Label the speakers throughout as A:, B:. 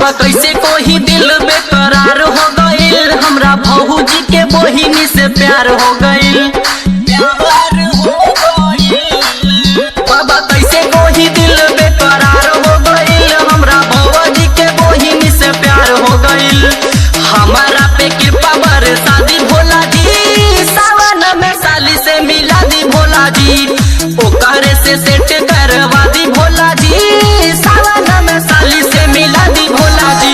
A: बाबा कैसे कोही दिल बेकरार हो गइल, हमरा भौजी के बहिनी से प्यार हो गइल। प्यार हो गइल। बाबा कैसे कोही दिल बेकरार हो गइल, हमरा भौजी के बहिनी से प्यार हो गइल। हमारा पे कृपा बरसा दी भोला जी, सावन में साली से मिला दी भोला जी, ओकरे से सेट करवा दी भोला जी, सावन में साली से मिला दी भोला जी।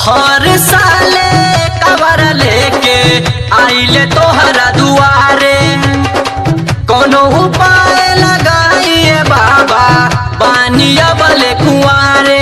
A: हर साले कवर लेके आइले तोहरा दुआरे, कोनो उपाय लगाइए बाबा बानिया बले कुआरे।